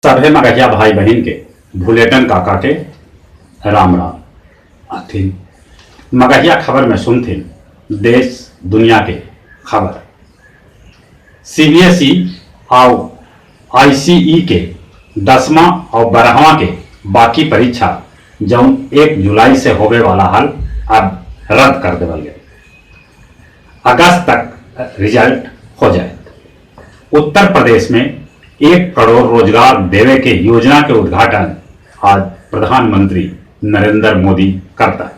सभे मगहिया भाई बहिन के भुलेटन काका के राम राम। अथिन मगहिया खबर में सुनथिन देश दुनिया के खबर। सीबीएसई आउ आईसीई के 10वां आउ 12वां के बाकी परीक्षा जउन 1 जुलाई से होवे वाला हल, अब रद्द कर देवल गेल। अगस्त तक रिजल्ट हो जाए। उत्तर प्रदेश में 1 करोड़ रोजगार देवे के योजना के उद्घाटन आज प्रधानमंत्री नरेंद्र मोदी करता।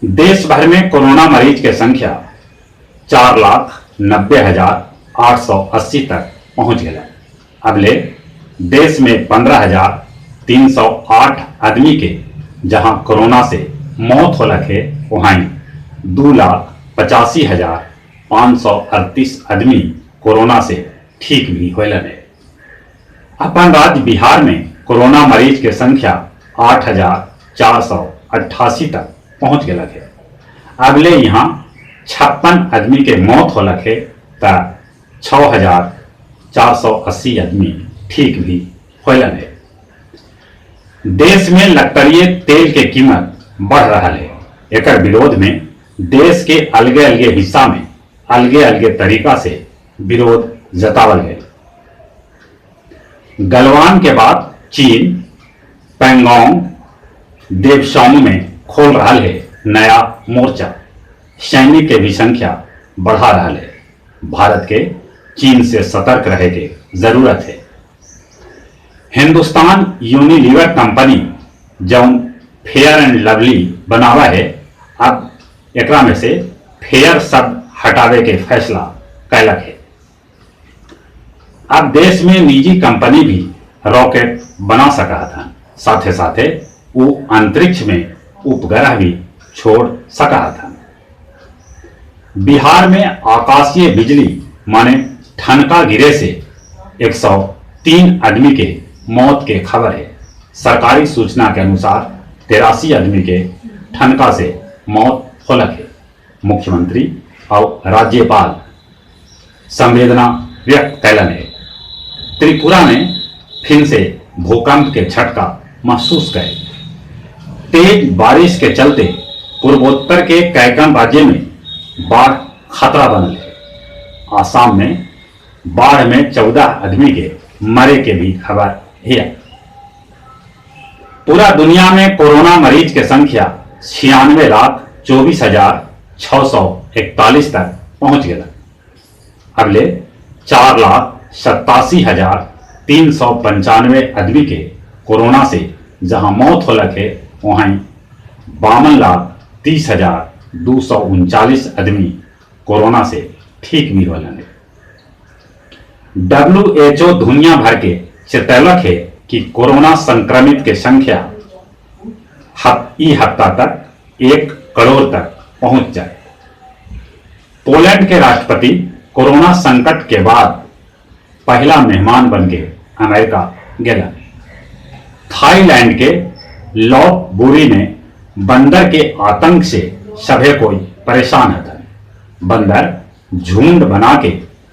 देश भर में कोरोना मरीज के संख्या 4,90,880 तक पहुंच गया। अबले देश में 15,308 आदमी के जहां कोरोना से मौत होलक है, वहीं 2,85,538 आदमी कोरोना से ठीक भी होलन है। अपन राज्य बिहार में कोरोना मरीज के संख्या 8,488 तक पहुंच गया है। अगले यहाँ 56 आदमी के मौत होलक है त 6,480 आदमी ठीक भी होलन है। देश में लकड़िए तेल के कीमत बढ़ रहा है। एकर विरोध में देश के अलगे अलगे हिस्सा में अलगे अलगे तरीका से विरोध जतावल गए। गलवान के बाद चीन पेंगोंग देवसोंग में खोल रहा है नया मोर्चा। सैनिक के भी संख्या बढ़ा रहा है। भारत के चीन से सतर्क रहे के जरूरत है। हिंदुस्तान यूनिलीवर कंपनी जौन फेयर एंड लवली बनावा है, अब एकरा में से फेयर शब्द हटावे के फैसला कैलक है। अब देश में निजी कंपनी भी रॉकेट बना सका था, साथे साथे वो अंतरिक्ष में उपग्रह भी छोड़ सका था। बिहार में आकाशीय बिजली माने ठनका गिरे से 103 आदमी के मौत के खबर है। सरकारी सूचना के अनुसार 83 आदमी के ठनका से मौत होलक है। मुख्यमंत्री और राज्यपाल संवेदना व्यक्त कैलन है। त्रिपुरा में फिर से भूकंप के झटका महसूस करे। तेज बारिश के चलते पूर्वोत्तर के कैकन राज्य में बाढ़ खतरा बनल है। आसाम में बाढ़ में 14 आदमी के मरे के भी खबर है। पूरा दुनिया में कोरोना मरीज के संख्या 96,24,641 तक पहुंच गया। अगले 4,87,395 आदमी के कोरोना से जहां मौत होलक है, वहीं 52,30,239 आदमी कोरोना से ठीक भी होलन है। WHO दुनिया भर के चेतौलक है कि कोरोना संक्रमित के संख्या ई हफ्ता तक 1 करोड़ तक पहुंच जाए। पोलैंड के राष्ट्रपति कोरोना संकट के बाद पहला मेहमान बन के अमेरिका गया। थाईलैंड के लॉपबुरी में बंदर के आतंक से सभे कोई परेशान हतन। बंदर झुंड बना के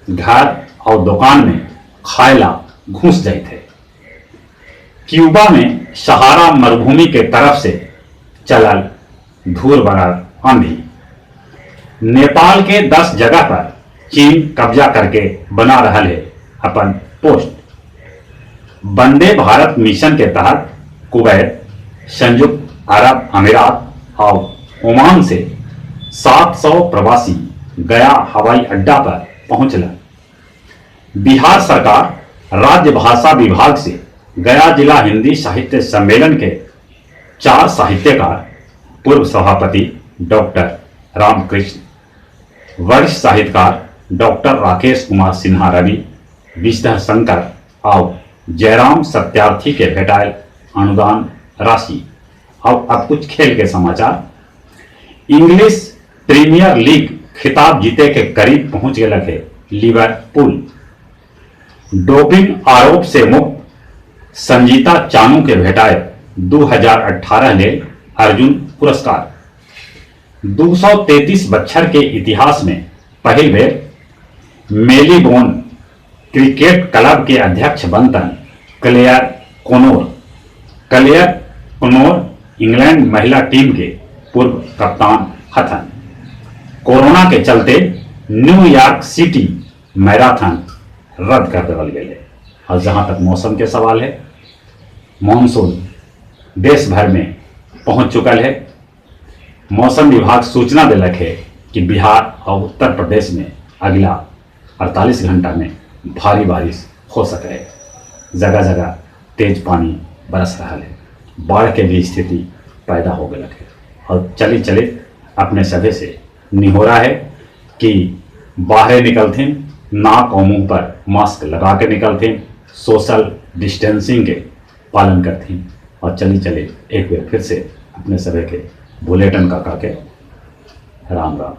घर और दुकान में खायला घुस जाए थे। क्यूबा में सहारा मरुभूमि के तरफ से चलल धूल भरल आंधी। नेपाल के 10 जगह पर चीन कब्जा करके बना रहा है अपन पोस्ट। वंदे भारत मिशन के तहत कुवैत, संयुक्त अरब अमीरात और ओमान से 700 प्रवासी गया हवाई अड्डा पर पहुंचला। बिहार सरकार राज्य भाषा विभाग से गया जिला हिंदी साहित्य सम्मेलन के 4 साहित्यकार, पूर्व सभापति डॉक्टर रामकृष्ण, वरिष्ठ साहित्यकार डॉक्टर राकेश कुमार सिन्हा रवि, विष्णु शंकर और जयराम सत्यार्थी के भेटायल अनुदान राशि। और अब कुछ खेल के समाचार। इंग्लिश प्रीमियर लीग खिताब जीते के करीब पहुंच गया है लिवरपूल। डोपिंग आरोप से मुक्त संजीता चानू के भेटाए 2018 ले अर्जुन पुरस्कार। 233 बच्छर के इतिहास में पहली बेर मेलीबोर्न क्रिकेट क्लब के अध्यक्ष बनतन क्लेयर कोनोर। क्लेयर कोनोर इंग्लैंड महिला टीम के पूर्व कप्तान हथन। कोरोना के चलते न्यूयॉर्क सिटी मैराथन रद्द कर देवल गए। और जहां तक मौसम के सवाल है, मानसून देश भर में पहुंच चुकल है। मौसम विभाग सूचना दिलक है कि बिहार और उत्तर प्रदेश में अगला 48 घंटा में भारी बारिश हो सके है। जगह जगह तेज पानी बरस रहा है, बाढ़ के भी स्थिति पैदा हो गई है। और चली चले अपने सभे से निहोरा है कि बाहर निकलते नाक और मुंह पर मास्क लगा के निकलते, सोशल डिस्टेंसिंग के पालन करते। और चली चले एक बार फिर से अपने सभी के बुलेटिन काका के राम राम।